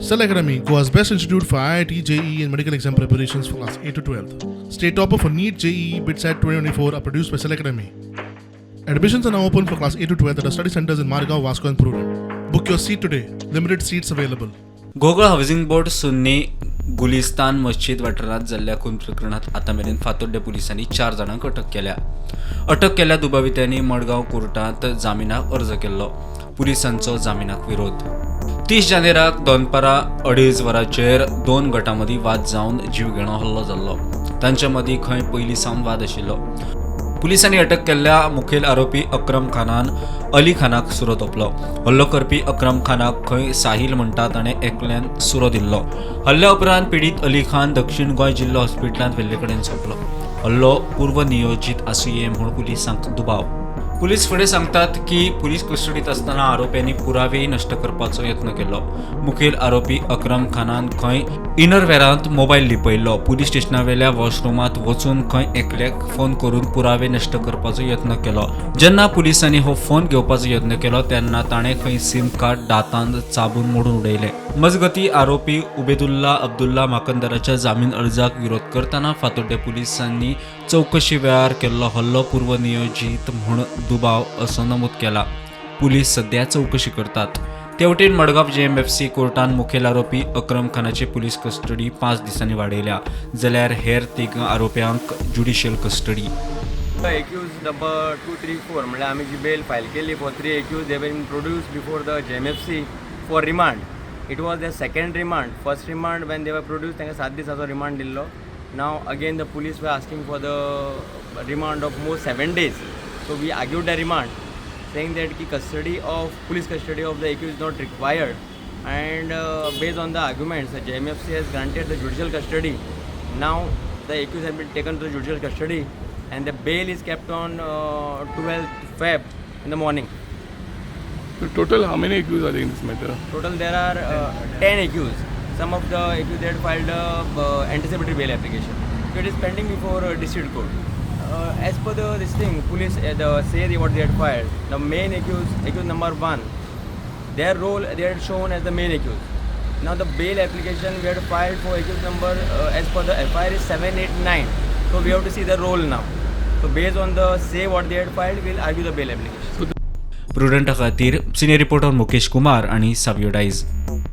Cell Academy, Goa's best institute for IIT, JEE, and medical exam preparations for class 8 to 12. State topper for NEET, JEE, BITSAT 2024 are produced by Cell Academy. Admissions are now open for class 8 to 12 at our study centers in Margao, Vasco, and Prudent. Book your seat today. Limited seats available. Ghogal housing board Sunni Gulistan मस्जिद वाठारांत जाल्ल्या खून प्रकरणांत आतां मेरेन फातोड्डें पुलिसांनी चार जाणांक अटक केल्या. अटक केल्ल्या दुबावितांनी मडगांव कोर्टांत जामिनाक अर्ज केल्लो. पुलिसांचो जामिनाक विरोध. 30 जानेराक दनपारां 2:30 वरांचेर दोन गटां मदीं वाद जावन जीवघेणो हल्लो जाल्लो. तांच्या मदीं खंय पयलीं सावन वाद आशिल्लो. पुलिसांनी अटक केल्ल्या मुखेल आरोपी अक्रम खानान अली खानाक सुरो तोपलो. हल्लो करपी अक्रम खानाक खंय साहिल म्हणटा ताणें एकल्यान सुरो दिल्लो. हल्ल्या उपरांत पिडीत अली खान दक्षिण गोंय जिल्लो हॉस्पिटलांत व्हेल्ले कडेन सोंपलो. हल्लो पूर्वनियोजीत आसुये म्हूण पुलिसांक दुबाव. पुलीस फुडें सांगतात की पुलीस कस्टडीत आसतना आरोप्यांनी पुरावेय नश्ट करपाचो यत्न केलो. मुखेल आरोपी अक्रम खानान खंय इनरवेरांत मोबायल लिपयल्लो. पुलीस स्टेशनावेल्या वॉशरुमांत वचून खंय एकल्याक फोन करून पुरावे नश्ट करपाचो यत्न केलो. जेन्ना पुलिसांनी हो फोन घेवपाचो यत्न केलो तेन्ना ताणें खंय सिम कार्ड दांतान चाबून मोडून उडयलें. मजगती, आरोपी उबेदुल्ला अब्दुल्ला माकंदराच्या जामीन अर्जाक विरोध करतना फातोड्डें पुलिसांनी चवकशी वेळार केल्लो हल्लो पूर्वनियोजीत म्हूण दुबाव असो नमूद केला. पुलीस सध्या चवकशी करतात. ते वटेन मडगांव जेएमएफसी कोर्टान मुखेल आरोपी अक्रम खानाची पुलीस कस्टडी 5 दिसांनी वाडयल्या, जाल्यार हेर तीग आरोप्यांक ज्युडिशियल कस्टडी. Accused number 2, 3, 4, म्हणल्यार आमी जी बेल फायल केली for three accused, they been produced before the JMFC for remand. It was the second remand. First remand, when they were produced, तांकां 7 दिसाचो रिमांड दिल्लो. Now again the police were asking for the remand of more 7 days, so we argued the remand, saying that की custody of police custody of the accused is not required, and based on the arguments, the JMFC has granted the judicial custody. Now the accused has been taken to the judicial custody and the bail is kept on 12th Feb in the morning. So total how many accused are there in this matter? Total there are 10 accused. Some of the accused had filed a anticipatory bail application. So it is pending before district court. As per the this thing, police the say they, what they had filed, the main accused, accused number 1, their role they had shown as the main accused. Now the bail application we had filed for accused number as per the FIR is 7, 8, 9. So we have to see the role now. So based on the say what they had filed, we'll argue the bail application. प्रुडंटा खातीर senior reporter Mukesh Kumar आनी Savio dyes.